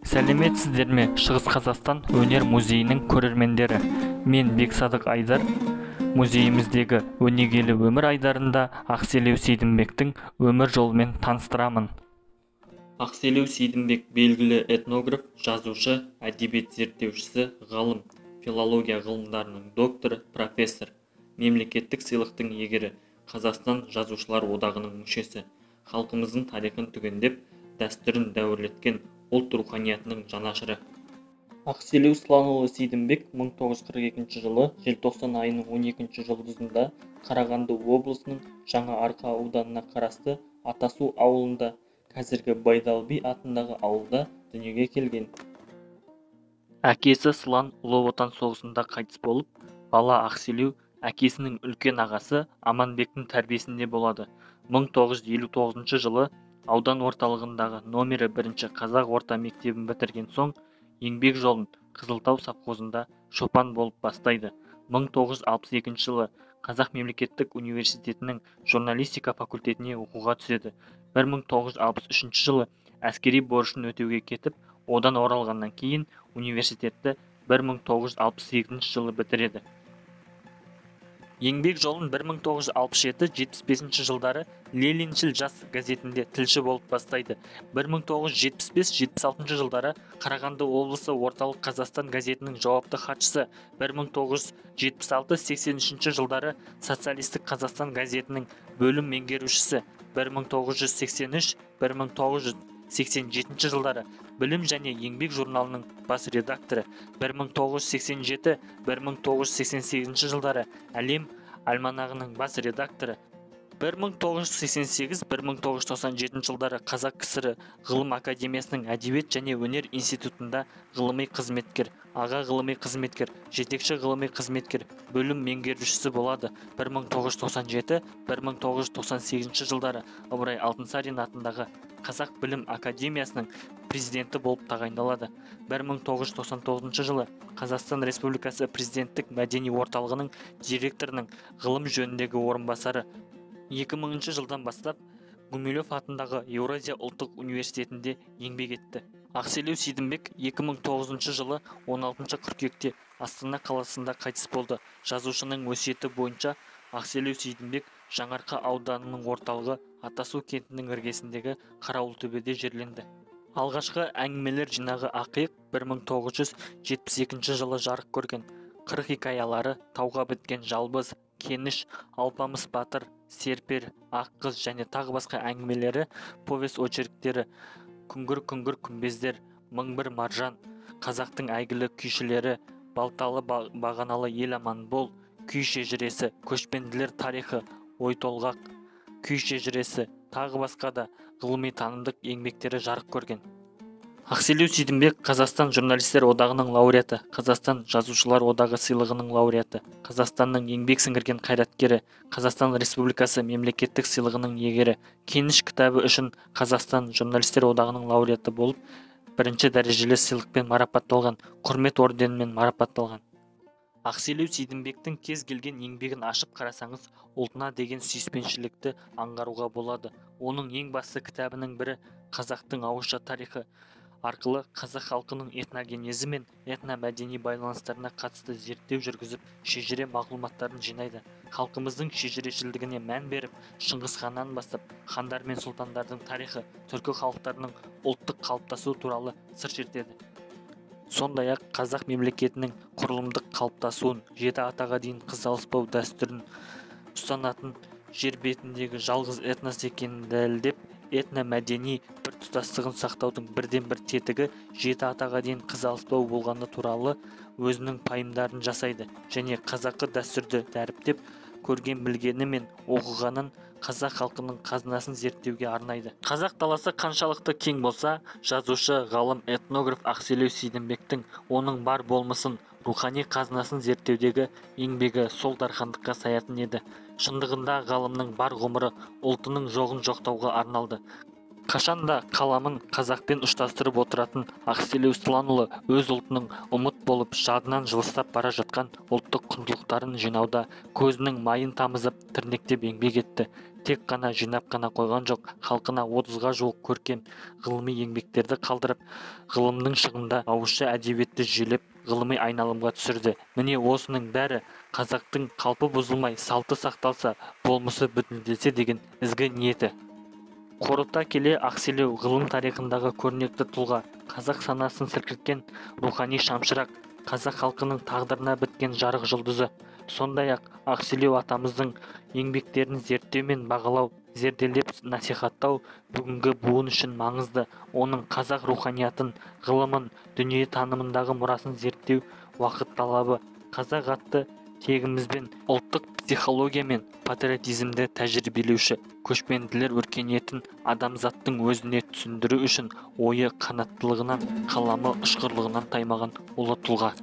Сәлеметсіздер ме, Шығыс Қазақстан өнер музейінің көрермендері. Мен Бексадық Айдар. Музейіміздегі өнегелі өмір айдарында Ақселеу Сейдімбектің өмір жолымен таныстырамын. Ақселеу Сейдімбек белгілі этнограф, жазушы, әдебиет зерттеушісі, ғалым, филология ғылымдарының докторы, профессор, мемлекеттік сыйлықтың иегері, Қазақстан Жазушылар одағының мүшесі, халқымыздың тарихын түгендеп, дәстүрін дәуірлеткен ұлт руханиятының жанашыры. Ақселеу Сланұлы Сейдімбек 1942 жылы желтоқсан айының 12 жұлдызында Қарағанды облысының Жаңаарқа ауданына қарасты Атасу ауылында, қазіргі Байдалы би атындағы ауылда дүниеге келген. Әкесі Слан Ұлы Отан соғысында қайтыс болып, бала Ақселеу әкесінің үлкен ағасы Аманбектің тәрбиесінде болады. 1959 жылы аудан орталығындағы номері 1 қазақ орта мектебін бітірген соң, еңбек жолын Қызылтау совхозында шопан болып бастайды. 1962 жылы Қазақ мемлекеттік университетінің журналистика факультетіне оқуға түседі. 1963 жылы әскери борышын өтеуге кетіп, одан оралғаннан кейін университетті 1968 жылы бітіреді. Еңбек жолын 1967-75 жылдары Лениншіл жас газетінде тілші болып бастайды. 1975-76 жылдары Қарағанды облысы Орталық Қазақстан газетінің жауапты хатшысы, 1976-83 жылдары Социалистік Қазақстан газетінің бөлім меңгерушісі, 1983-1987 жылдары Білім және еңбек журналының бас редакторы, 1987-1988 жылдары Әлем альманағының бас редакторы, 1988-1997 жылдары Қазақ КСР Ғылым академиясының Әдебиет және өнер институтында ғылыми қызметкер, аға ғылыми қызметкер, жетекші ғылыми қызметкер, бөлім меңгерушісі болады. 1997-1998 жылдары Ыбырай Алтынсарин атындағы Қазақ Білім Академиясының президенті болып тағайындалады. 1999 жылы Қазақстан Республикасы Президенттік мәдени орталығының директорының ғылым жөніндегі орынбасары. 2000 жылдан бастап Гумилев атындағы Еуразия ұлттық университетінде еңбек етті. Ақселеу Сейдімбек 2009 жылы 16 қыркүйекте Астана қаласында қайтыс болды. Жазушының өсиеті бойынша Ақселеу Сейдімбек Жаңаарқа ауданының орталығы Атасу кентінің іргесіндегі Қарауылтөбеде жерленді. Алғашқы әңгімелер жинағы Ақиық 1972 жылы жарық көрген. Қырық хикаялары, Тауға біткен жалбыз, Кеніш, Алпамыс батыр, Серпер, Ақ қыз және тағы басқа әңгімелері, повесть очерктері, Күңгір-күңгір күмбездер, Мың бір маржан, Қазақтың әйгілі күйшілері, Балталы бағаналы ел аман бол, Күй шежіресі, Көшпенділер тарихы, Ойтолғақ, Күй шежіресі, тағы басқа да ғылыми танымдық еңбектері жарық көрген. Ақселеу Сейдімбек Қазақстан Журналистер одағының лауреаты, Қазақстан Жазушылар одағы сыйлығының лауреаты, Қазақстанның еңбек сіңірген қайраткері, Қазақстан Республикасы мемлекеттік сыйлығының иегері, Кеніш кітабы үшін Қазақстан Журналистер одағының лауреаты болып, бірінші дәрежелі сыйлықпен марапатталған, Құрмет орденімен марапатталған. Ақселеу Сейдімбектің кез келген еңбегін ашып қарасаңыз, ұлтына деген сүйіспеншілікті аңғаруға болады. Оның ең басты кітабының бірі Қазақтың ауызша тарихы арқылы қазақ халқының этногенезі мен этномәдени байланыстарына қатысты зерттеу жүргізіп, шежіре мағлұматтарын жинайды. Халқымыздың шежірешілдігіне мән беріп, Шыңғыс ханнан бастап хандар мен сұлтандардың тарихы, түркі халықтарының ұлттық қалыптасуы туралы сыр шертеді. Сондай-ақ қазақ мемлекетінің құрылымдық қалыптасуын, жеті атаға дейін қыз алыспау дәстүрін ұстанатын жер бетіндегі жалғыз этнос екенін дәлелдеп, этномәдени біртұтастығын сақтаудың бірден-бір тетігі жеті атаға дейін қыз алыспау болғаны туралы өзінің пайымдарын жасайды және қазақы дәстүрді дәріптеп, көрген білгені мен оқығанын қазақ халқының қазынасын зерттеуге арнайды. Қазақ даласы қаншалықты кең болса, жазушы, ғалым, этнограф Ақселеу Сейдімбектің оның бар болмысын, рухани қазынасын зерттеудегі еңбегі сол дархандыққа саятын еді. Шындығында ғалымның бар ғұмыры ұлтының жоғын жоқтауға арналды. Қашанда қаламын қазақпен ұштастырып отыратын Ақселеу Сланұлы өз ұлтының ұмыт болып, жадынан жылыстап бара жатқан ұлттық құндылықтарын жинауда көзінің майын тамызып, тірнектеп еңбек етті. Тек қана жинап қана қойған жоқ, халқына 30-ға жуық көркем ғылыми еңбектерді қалдырып, ғылымның шыңында ауызша әдебиетті жүйелеп, ғылыми айналымға түсірді. Міне, осының бәрі қазақтың қалпы бұзылмай, салты сақталса, болмысы бүтінделсе деген ізгі ниеті. Қорыта келе, Ақселеу ғылым тарихындағы көрнекті тұлға, қазақ санасын сілкіткен рухани шамшырақ, қазақ халқының тағдырына біткен жарық жұлдызы. Сондай-ақ Ақселеу атамыздың еңбектерін зерттеу мен бағалау, зерделеп насихаттау бүгінгі буын үшін маңызды. Оның қазақ руханиятын, ғылымын, дүние танымындағы мұрасын зерттеу уақыт талабы. Қазақ атты тегімізбен ұлттық психология мен патриотизмді тәжірибелеуші көшпенділер өркениетін адамзаттың өзіне түсіндіру үшін ойы қанаттылығынан, қаламы ұшқырлығынан таймаған ұлы тұлға.